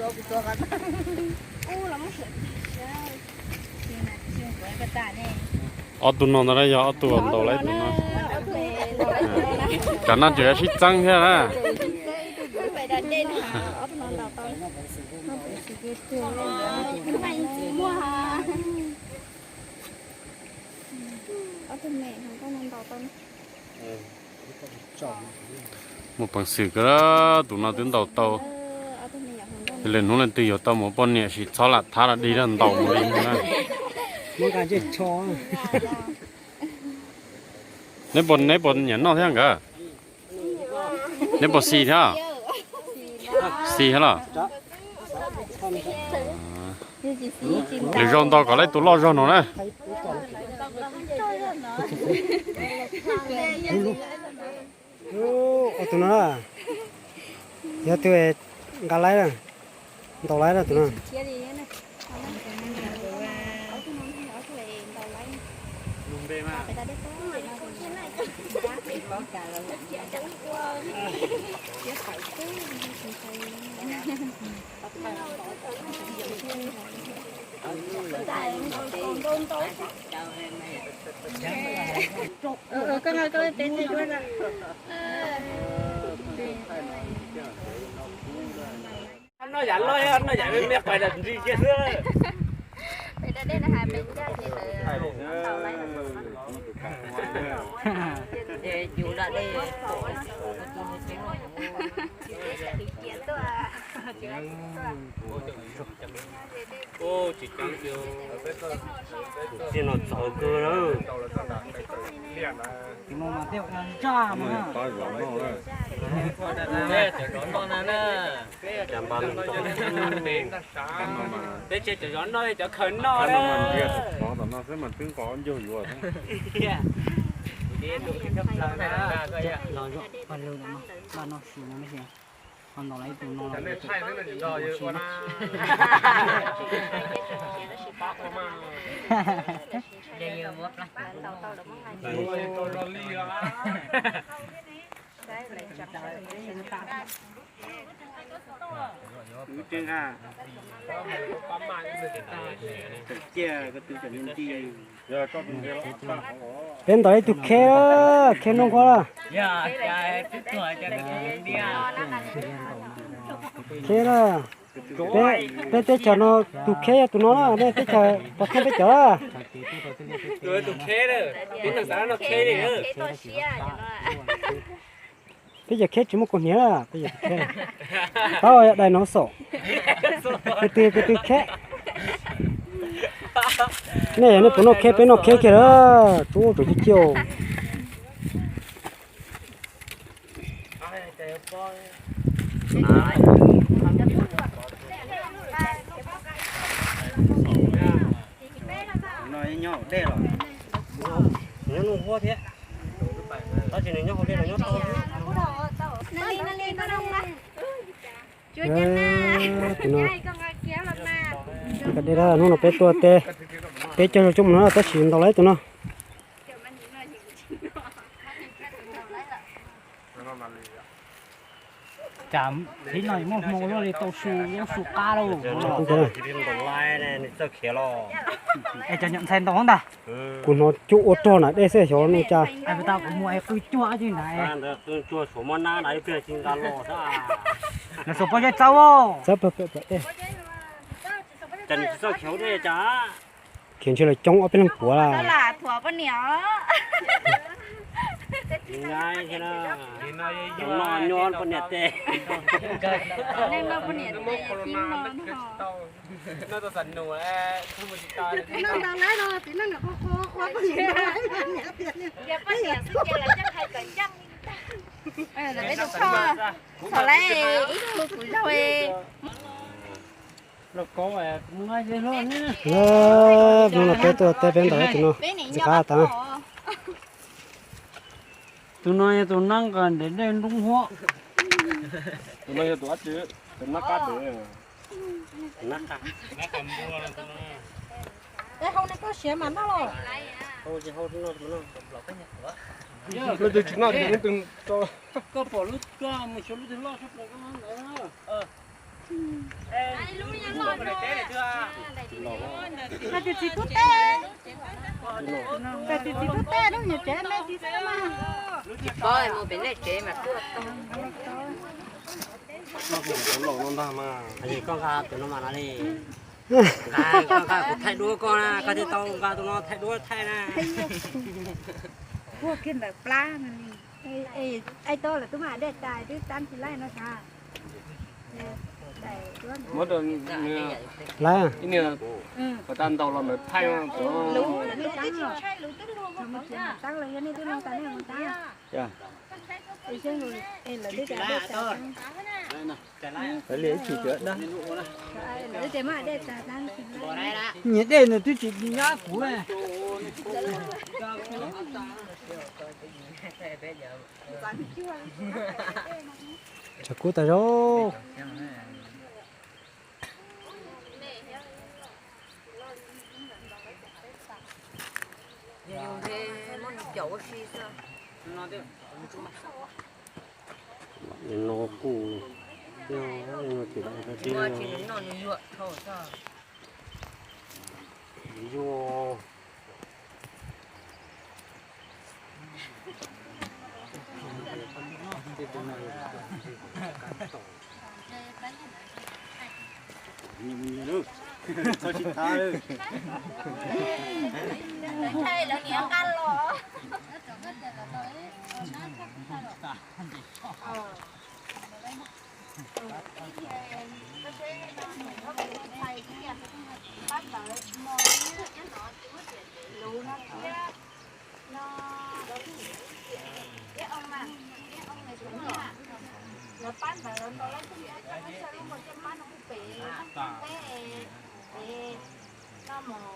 Ob tug no ntawd na yog ob tug ntaus lawm tus no. Cov no tseem yuav sib txeeb thiab na. Mus peev xwm kawg, tus no twb ntaus tau. Lwm hnub leej twg yuav tau mus poj niam sis txhob lam thab los dig los ntaus mus li na. Neb puas, neb puas nyiam noj thiab nkawd? Neb puas xis thiab? Xis thiab los? Lwm zaus ntaus kom lawv tus loj zog no na. Tus no yog tus nqa laib na, ntaus laib na tus no. Noj yam loj, noj yam me me, pais dam ntsis kiag xwb. Txij no txaus kawg na. Cov zov noj na. Peb tsis cov zov noj, cov khaws noj na. Tom no xwb mas twb nqos ncaug yuav. Ho ntaus lawv ib tug no los. Peb ntaus ib tug kheb, kheb noob qhuab. Kheb na, peb teb chaws no tus kheb yog tus no na, nej teb chaws pov thawj peb cov. Tus kheb, peb cov kheb tsis muaj kua hniav, peb cov kheb. Pab yog dais no xaum, peb twg peb twg kheb. Nej yog nej puas noj kheb, peb noj kheb kiag lawm, tub tsuas ciaj ciaj. Nyob noj huab thiab, tab sis nws nyob hauv dej los nyob tau. Tus no, hnub no peb tuaj teb, peb cog zog coj mus no tab sis ntaus lawm tus no. Cas thaum no muaj hmoo luaj li tau su lub su qab lauj. Es cov nyuam ntxhais ntaus ntag. Kuv hnov cuag ua rog na dej xwb xyov no cas. Tau kuv mus es qw cuag ib tug ntag. Los xuas pob zeb txawb. Txawb pawg pawg dej. Khiav ntshe lawv coob ob peb leeg puav lawm. Txhom lawm ib tug kuv zaug. Hnub no peb tuaj teb peb ntaus tus no, tsis qab tas. Tus no yog tus nab nqa ntev dej nroo huab. Tus no yog tus dab tsi? Tus nab qab dev. Hau nej koj siav mas noj los. Leej twg tsis noj ces leej twg tso. Koj pom lub, koj mus xyuas lub twg loj tshaj plaws koj noj ntawd. Hais tias txiv tub tej, hais tias txiv tub tej lub nyuag tsev me txiv xwb mas. Tsis paub mus pem nej tsev mas tuaj tau. Koj nqa tus no mas no li. Nqa, koj nqa kuv thaij duab koj na, koj thiaj tau nqa tus no thaij duab thaij na. Puag kiag ntawm plab no. Ai, tau lawm twb mam dej tas twb tab tsis laij no tas. Muab rau nws, ib niag kom tau ntaus los ntawd thaij. Nyias dej nws twb tsis nyab kuv. Tshav kub tas zog. No kuj, no ces yuav. Lawv pab ntawd lawv ntaus lawv tus niam txaj muag txaj lub npua caj pab no kuj pem teb pem no mus lawv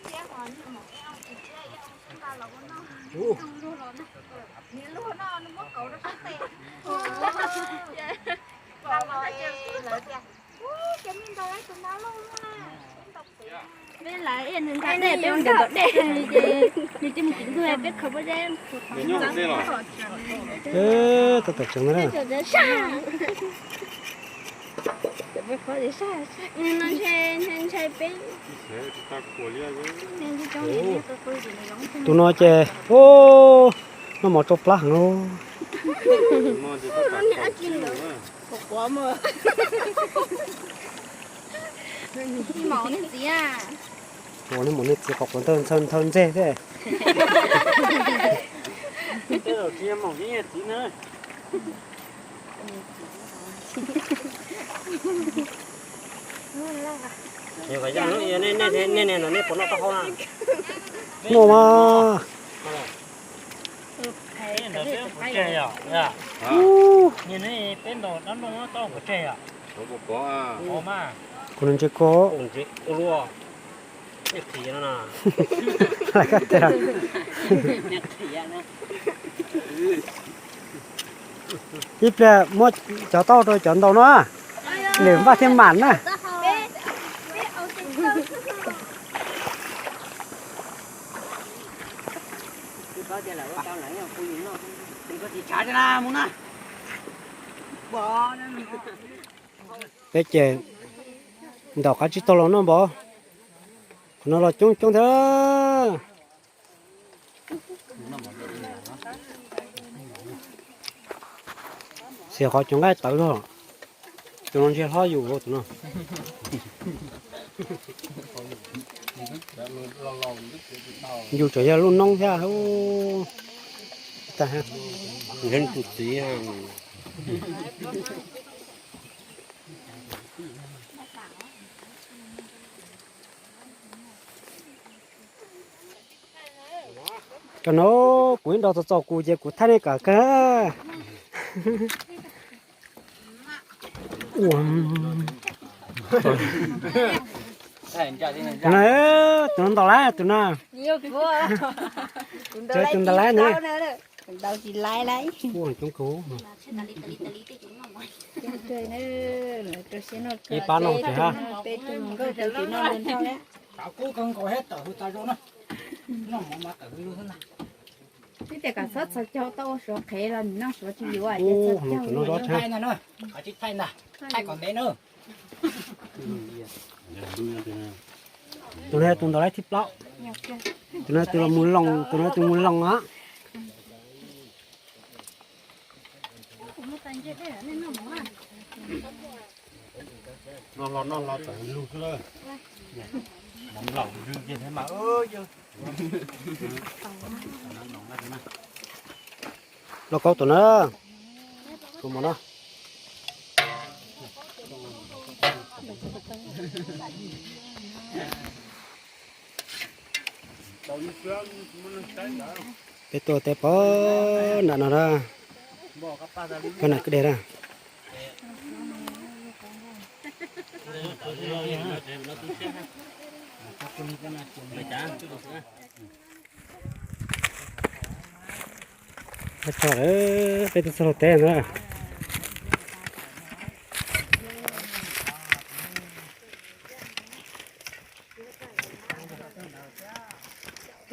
thiab ho niag maum ib oo tsis thiab ib oo xwb nqa los ua noj. Niag luag no nws muab kauv rau sab tes. Nqa los lawv tias, ub, cov me ntaus lawv tus no loj luaj na. Tau tam tsev na. Tus no ces, ub, noj mov tsau plab heev lauj. Ua nej maum nej txiv quav quav nthawj nthawj nthawj ntseg thiab. Nej niag no nej puas noj taub hau na? Noj mas. Kuv ntshe koj. Ib pliag muab cov tauj rau cov ntaus no, lwm npaj thiaj mam na. Peb ces ntaus qab tsib taug los noj npov, qhov no los coob coob thiab. Xiam qhov cov nqaij tawv zog, tus no ntshe hlob yus tus no. Yus tseem yog lub noob thiab. Tus txiv Cov no kuv ib nrog txog txog kuv ces kuv thaij nej kawg kawg. Tus no, tus no ntaus lawm tus no. Tus ntaus lawm na. Ntaus tsis laiv laiv. Ib pab no ces ha. Peb tus nkauj tus txiv no nrog lawm. Tav kub kawg nkaus thiab tawm hws tas zoo na. Noj mov mas tawm hws lug xwb ntag. Twb tias kom txhob txhos caug, tau ua suav qhev los noj suav tsis yuav. Ub, no thaij ntag, qhov tsis thaij ntag, thaij kom ntev na. Tus no tus ntaus laib thib plaub. Tus no tus los mus loos, tus no tus mus loos os. Noj hlo noj hlo tawm lug xwb lawm. Mov nplaum ntswg ces thiab mas yawg. Lauj kaub tom na, tus mov no. Peb tuaj teb pog nram no na, pog nram kwj deg na. Peb txog lawm, peb twb txog lawm teb na.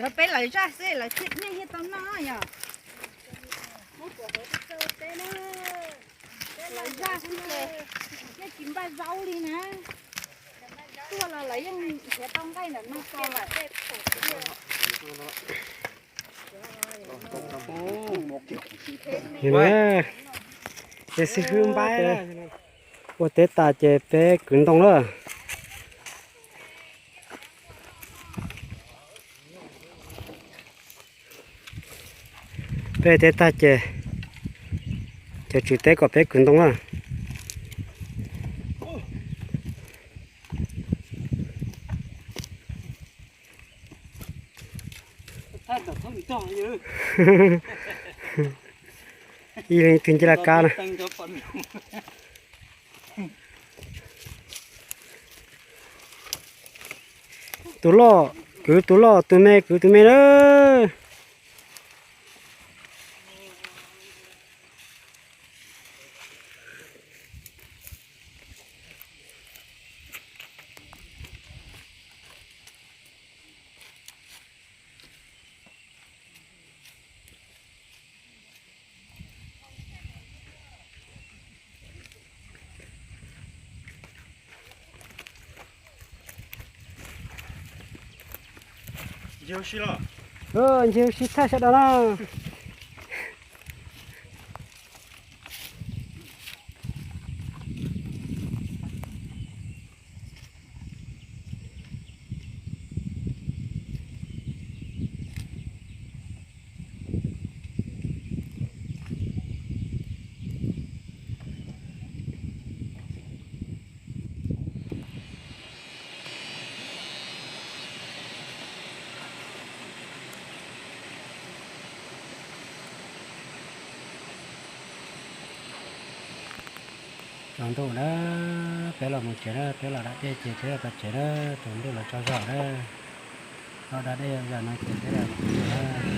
Cov peb lawv zaj xwb lawv thiaj nej thiaj tau noj yom. Lawv zaj xwb ces yeej tsis npaj zaub li na. Tuaj los lawv yeej nrhiav tau nqaij ntawm no ces lawm. Ces xib hwb npaib ua teb tas ces peb kwv ntoo lawm. Peb teb tag ces cov tswv teb kom peb kwv ntoo na. Ib leeg twg nce laj kab na. Tus loj kwv tus loj, tus me kwv tus me na. Ncig ua si thaj sawv daws na. Tsaus ntuj na, peb los mus tsev na, peb los da dej ces peb los tsev na, tsaus ntuj los tsaug zog na. Los da dej zog no ces peb los mus tsev na.